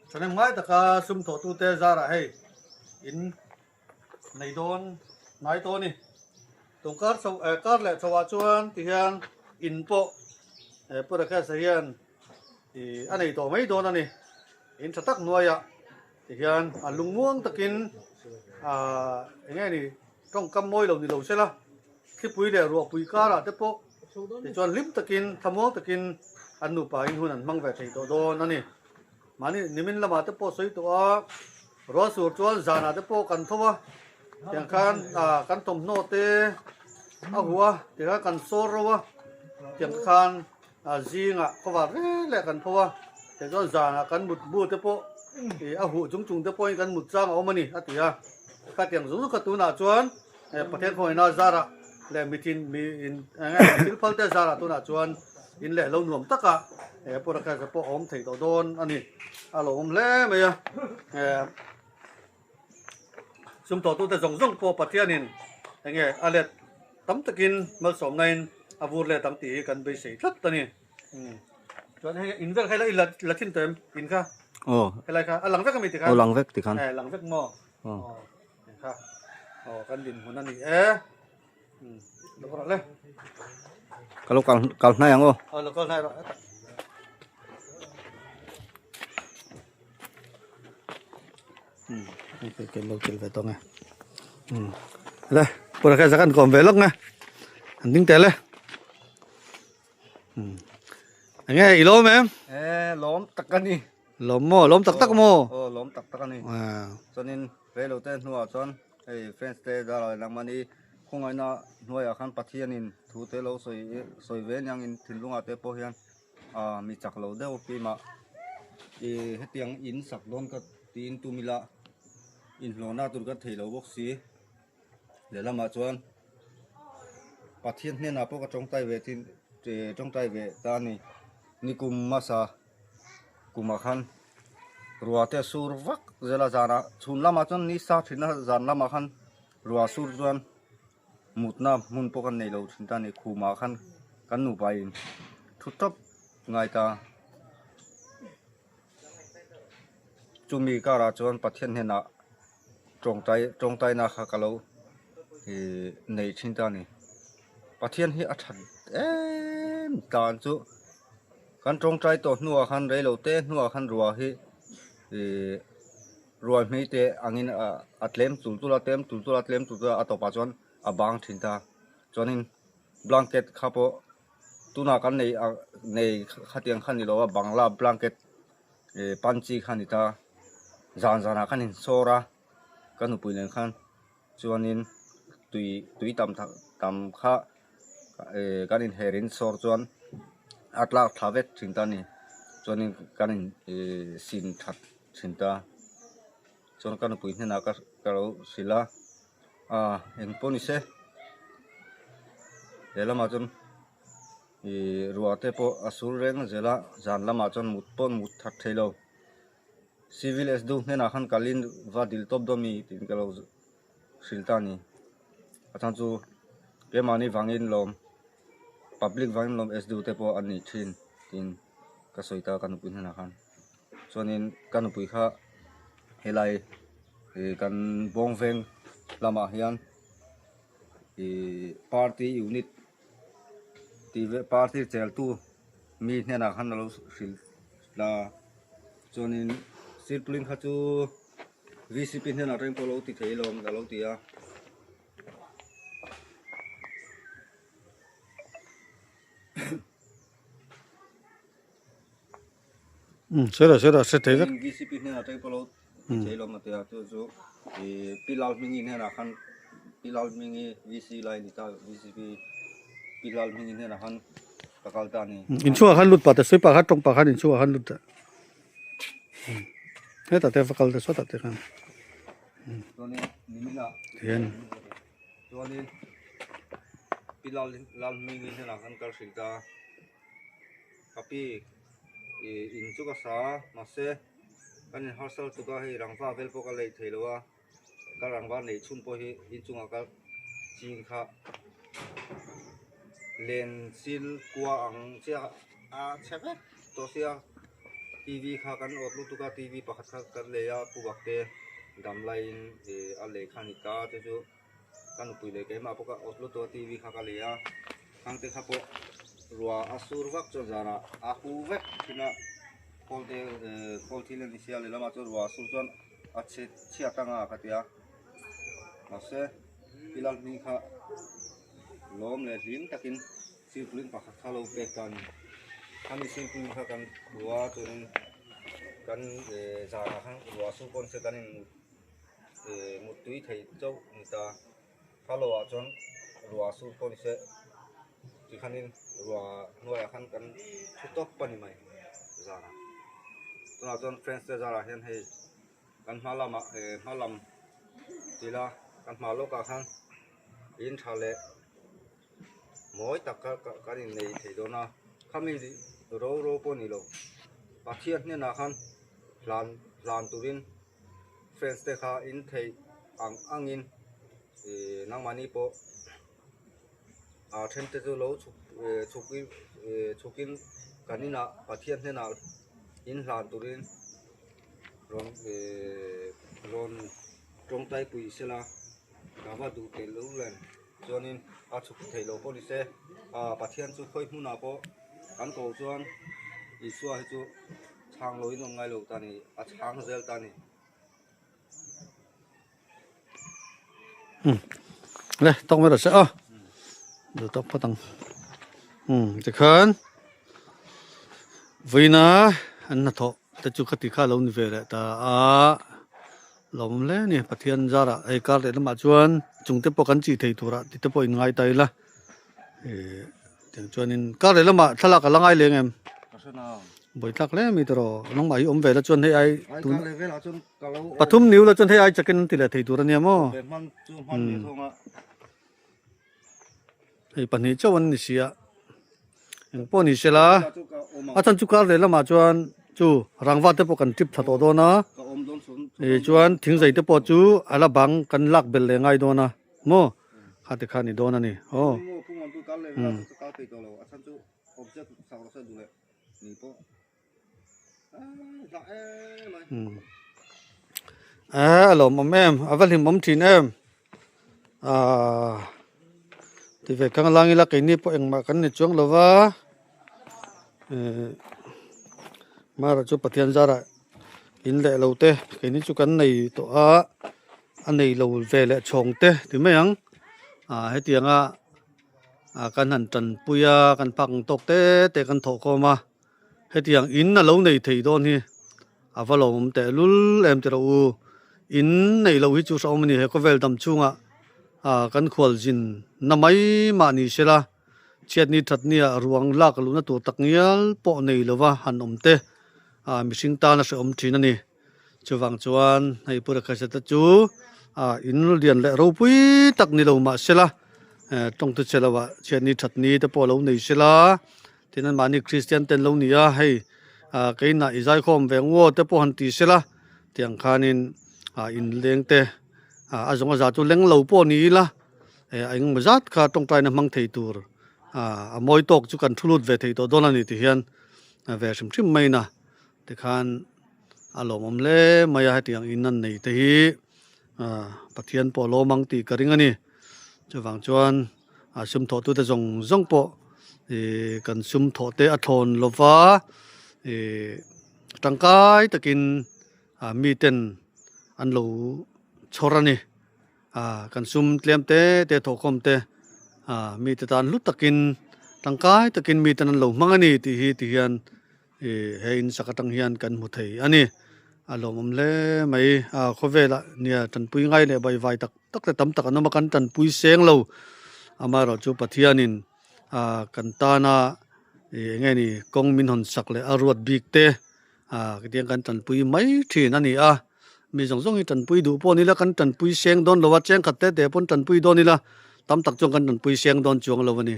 thahnem ngai taka sum thawhtute zarah hei in nei dawn hnai tawh a ni. Tun kar chho eh kar leh chhoah chuan tihian in pawh eh Pu Rakesh-a hian ih a nei tawh mai dawn a ni. In tha tak hnuaiah tihian a lungmuang takin ah eng nge ni tawngkam mawi lo ni lo se la thlipui leh ruahpui karah te pawh tichuan hlim takin thlamuang takin an nupa in hun an hmang ve thei tawh dawn a ni. Mahni nimin lamah te pawh sawi tawh a, ruah sur chuan zanah te pawh kan tho a, tiang khan ah kan thawmhnaw te a huh a, tikhan kan sawr ro a, tiang khan ah zingah khawvar reng leh kan tho a, tichuan zanah kan mut bu te pawh ih a huh chung chung te pawhin kan mut chang a awm a ni a ti a, khatiang zawng zawng kha tunah chuan Pathian khawngaihna zarah leh mithin mi in eng nge thil phal te zarah tunah chuan in leh lo nuam taka he Pura Khaisa pawh a awm thei tawh dawn a ni. A lo awm hle mai a. Sum tawhtute zawng zawng pawh Pathianin eng nge a let tam takin malsawmnain a vur let ang tih hi kan beisei tlat a ni. Chuan hei in vel kha ila la thin tawh em in kha? Aw. Helai kha a lang vek ami tikhan? Aw lang vek tikhan. Eh lang vek maw? Aw. Kha aw kan dinhmun a ni e lo rawh le ka lo kal kal hnai ang aw aw lo kal hnai rawh ke lo tel ve tawng e le pura kha zakan kom ve lok nge an ding tel e enge i lawm em e lawm tak a ni Lawm maw? Lawm tak tak maw? Aw lawm tak tak a ni. Chuanin reilo te hnuah chuan hei friends te darah leh nangmahni khawngaihna hnuaiah khan Pathianin thu te lo sawi sawi ve aniangin thinlungah te pawh hian ah mi chak lo deuh keimah ih hetiang in sak dawn ka tiin tum ila inhlawhna tur ka thei lo bawk si. Lehlamah chuan Pathian hnenah pawh ka tawngtai ve thin tawngtai ve ta a ni. Nikum hmasa kumah khan ruah te a sur vak zel a zanah chhun lamah chuan ni sa thin a zan lamah khan ruah a sur chuan mutna hmun pawh kan neih loh thin ta a ni khumah khan kan nupa in thu tawp ngai ta. Chumi karah chuan Pathian hnenah tawngtai tawngtaina kha ka lo ih nei thin ta a ni. Pathian hi a that em tan chu kan tawngtai tawh hnuah khan reilo te hnuah khan ruah hi ih ruai hmei te angin a tlem tul tul a tlem tul tul a tlem tul tul a a tawpah chuan a bang thin ta chuanin blanket kha pawh tunah kan nei ah nei khatiang kha ni lo a bangla blanket ih panchi kha a ni ta zan zanah khan insawr a ka nupui nen khan chuanin tui tui tam tak tam kha ih kan inher insawr chuan a tlak thla vek thin ta a ni chuanin kan in ih sin that thin ta chuan ka nupui hnenah ka ka lo hrilh a ah engpawh ni se he lamah chuan ih ruah te pawh a sur reng zel a zan lamah chuan mut pawh mut that thei lo civil s du hnenah khan kalin va dil tawp dawn mi tiin ka lo hrilh ta a ni a chhan chu keimahni vangin lawm public vangin lawm s du te pawh an nih thin tiin ka sawi ta ka nupui hnenah khan chuanin ka nupui kha helai ih kan bawng veng lamah hian ih party unit tih ve party cheltu mi hnenah khan a lo hrilh ta chuanin. Silpauline kha chu VCP hnenah reng pawh lo ti thei lo a lo ti a. VCP hnenah reng pawh lo ti thei lo a ti a chu chu Pi Lalhmingi hnenah khan Pi Lalhmingi VC lai a ni ta VCP Pi Lalhmingi hnenah khan ka kal ta a ni. Inchhungah khan lut pah ta sawi pah khan tawng pah khan inchhungah khan lut ta. Hetah te va kal ta sawtah te khan. Chuanin niminah Tihian. Chuanin Pi Lal Lalhmingi hnenah khan kal hrilh ta ka pi ih in chu ka sa a mahse kan in harsal tuk a hei rangva vel pawh ka lei thei lo a ka rangva neih chhun pawh hi inchungah ka ching kha len sil kua ang chiah a chhe vek tawh sia tv kha kan awt lutuk a tv pakhat kha kan lei a pu bak te dam laiin ih a lei kha a ni ta chu chu ka nupui leh keimah pawh ka awt lutuk a tv kha ka lei a khangte kha pawh ruah a sur vak chuan zanah a hu vek thin a khawl te eh khawl thil a ni sia lehlamah chuan ruah a sur chuan a chhe chhiat anga ka ti a mahse pi Lalhming kha lawm leh hlim takin silpauline pakhat kha lo pek ta a ni khami silpauline kha kan khuh a chuanin kan eh zanah khan ruah sur pawh ni se kan in eh muttui thei chauh a ni ta thalo ah chuan ruah sur pawh ni se tikhanin ruah hnuaiah khan kan thu tawp a ni mai zanah tunah chuan friends te zarah hian hei kan hma lamah eh hma lam tila kan hma lawkah khan in tha leh mawi tak kha kan innei thei dawn a khami ro ro pawh ni lo Pathian hnenah khan hlan hlan turin friends te kha in theih ang angin ih nangmahni pawh a then te chu lo chhuk eh chhuk in eh chhuk in kan inah Pathian hnenah in hlan turin rawn eh rawn tawngtai pui sela ka va duh telh lo len chuanin a chhuk theih loh pawh ni se ah Pathian chu khawi hmunah pawh kan ko chuan Isua hi chu chhang lo in awm ngai lo ta ni a chhang zel ta ni. Le tawk mai rawh se aw duh tawk phawt ang umm tikhan vawiina an hnathawh te chu khati kha a lo ni ve leh ta a lawmawm hle a ni Pathian zarah hei kar leh lamah chuan chung te pawh kan chih thei turah tih te pawh in ngai ta ila Ihh tiang chuanin kar leh lamah thlalak a la ngai leng em? Buaithlak hle mai tawh nangmah hi awm ve la chuan hei ai tun pathum niu la chuan hei ai chakin an ti leh thei tur ania maw? Hei pahnih chauh an ni si a engpawh ni se la a chhan chu kar leh lamah chuan chu rangva te pawh kan trip thla tawh dawn a ih chuan thingzai te pawh chu a la bang kan lak belh leh ngai dawn a maw. Kha ti kha ni dawn a ni aw. A lawmawm em a va hlimawm thin em ah ti ve kang lang ila keini pawh engmah kan ni chuang lo va eh mara chu Pathian zarah in leh lo te keini chu kan nei tawh a. A nei lo ve leh chhawng te ti mai ang ah hetianga ah kan han tanpui a kan phak ang tawk te te kan thawh khawm a hetiang in a lo nei thei dawn hi a va lawmawm teh lul em ti rawh u in neih loh hi chu hrahawm a ni he khawvel dam chhungah ah kan khual zin na mai mah ni se la chhiatni thatni ah ruang lak luhna tur tak ngial pawh nei lova han awm te ah mihring tan a hrehawm thin a ni. Chuvang chuan hei Pu Rakhaseta chu ah in lian leh ropui tak ni lo mah sela eh tawngtu che lo ah chhiatni thatni te pawh a lo nei sela tin anmahni Kristian te an lo ni a hei ah keinah i zaikhawm ve ngaw te pawh han ti sela tiang khanin ah inleng te ah a zawng a za chu leng lo pawh ni ila eh a engemaw zat kha tawngtaina hmang thei tur ah a mawi tawk chu kan thu lut ve thei tawh dawn a ni ti hian ve hrim hrim mai na tikhan. A lawmawm hle mai a hetiang in an nei te hi ah Pathian pawh a lawm ang tih ka ring a ni chuvang chuan a sum thawh tute zawng zawng pawh ih kan sum thawh te a thlawn lova ih tangkai takin. ah miten an lo chhawr a ni ah kan sum tlem te te thawhkhawm te ah mite tan hlu takin tangkai takin miten an lo hmang a ni tih hi ti hian ih he in sak atang hian kan hmu thei a ni a lawmawm hle mai ah khawvelah nia tanpui ngai leh baihvai tak tak te tam tak an awm a kan tanpui seng lo amaherawhchu Pathianin ah kan tana ih eng nge ni kawng min hawn sak leh a ruat bik te ah khitiang kan tanpui mai thin a ni a mi zawng zawng hi tanpui duh pawh ni ila kan tanpui seng dawn lo a chengkhat te te pawn tanpui dawn ila tam tak chuan kan tanpui seng dawn chuang lo a ni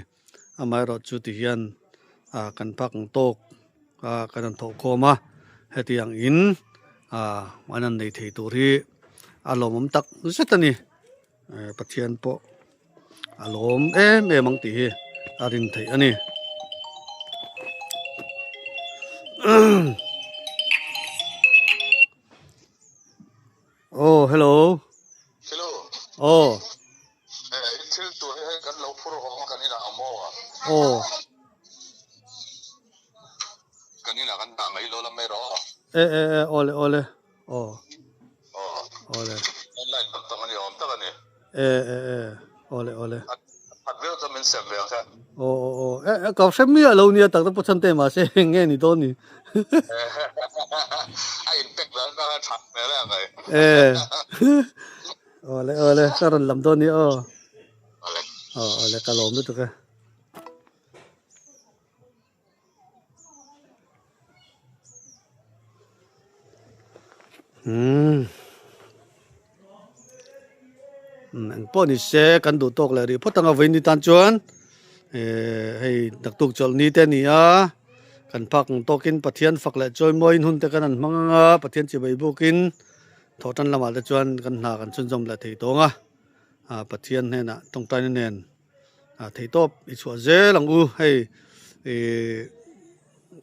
amaherawhchu ti hian ah kan phak ang tawk ah kan han thawh khawm a hetiang in ah an han nei thei tur hi a lawmawm tak zet a ni. Pathian pawh a lawm em em ang tih hi a rin theih a ni. Oh hello. Hello. Oh. Eh thil tur hi hei kan lo phur hawng a kan inah a maw a. Oh. Kan inah kan dah mai lo la mai rawh. Eh eh eh awle awle. Aw. Aw. Awle. Online tam tak ani awm tak ani. E e e. Awle awle. Khat viau chuan min sem ve ang kha. Aw aw aw. E e ka hre miah lo nia tak tak pawh chhan te mahse eng nge ni dawn ni. A in pack dan kha tha hmel e ang kai. E. Awle awle ka rawn lam dawn ni aw. Awle. Aw awle ka lawm lutuk e. Umm eng pawh ni se kan duh tawk leh rih phawt ang a vawiin ni tan chuan ehh hei naktuk chawlhni te a ni a kan phak ang tawkin Pathian fak leh chawimawiin hun te kan han hmang ang a Pathian chibai bukin thawh tan lamah te chuan kan hna kan chhunzawm leh thei tawng a ah Pathian hnenah tawngtaina nen. a thei tawp i chhuah zel ang u hei ih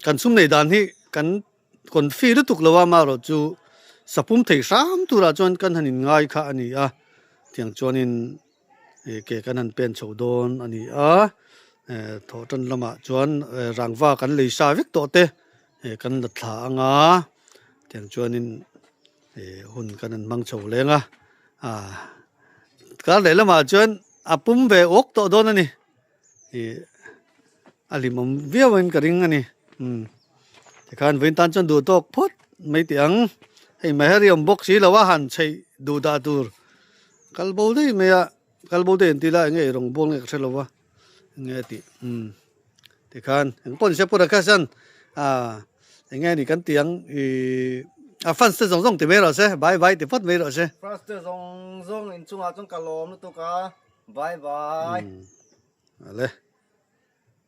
kan sum nei dan hi kan confi lutuk lo a amaherawh chu sapum thei hram turah chuan kan han in ngai kha a ni a tiang chuanin ih ke kan han pen chho dawn a ni a eh thawh tan lamah chuan rangva kan lei sa vek tawh te eh kan la thla anga tiang chuanin ih hun kan han hmang chho leng a ah kar leh lamah chuan. A pum ve awk tawh dawn a ni ih a hlimawm viau in ka ring a ni umm tikhan vawiin tan chuan duh tawk phawt mai teh ang hei maheri awm bawk si lo a han chheih duh dah tur kal bo daih mai a kal bo daih an ti la eng nge rawng bawl nge ka hre lo va eng nge a tih umm tikhan eng pawh ni se pura kha chuan ah eng nge ni kan tih ang ih a fans te zawng zawng ti mai rawh se bye bye ti phawt mai rawh se. Fans te zawng zawng inchungah chuan ka lawm lutuk a bye bye. Ale.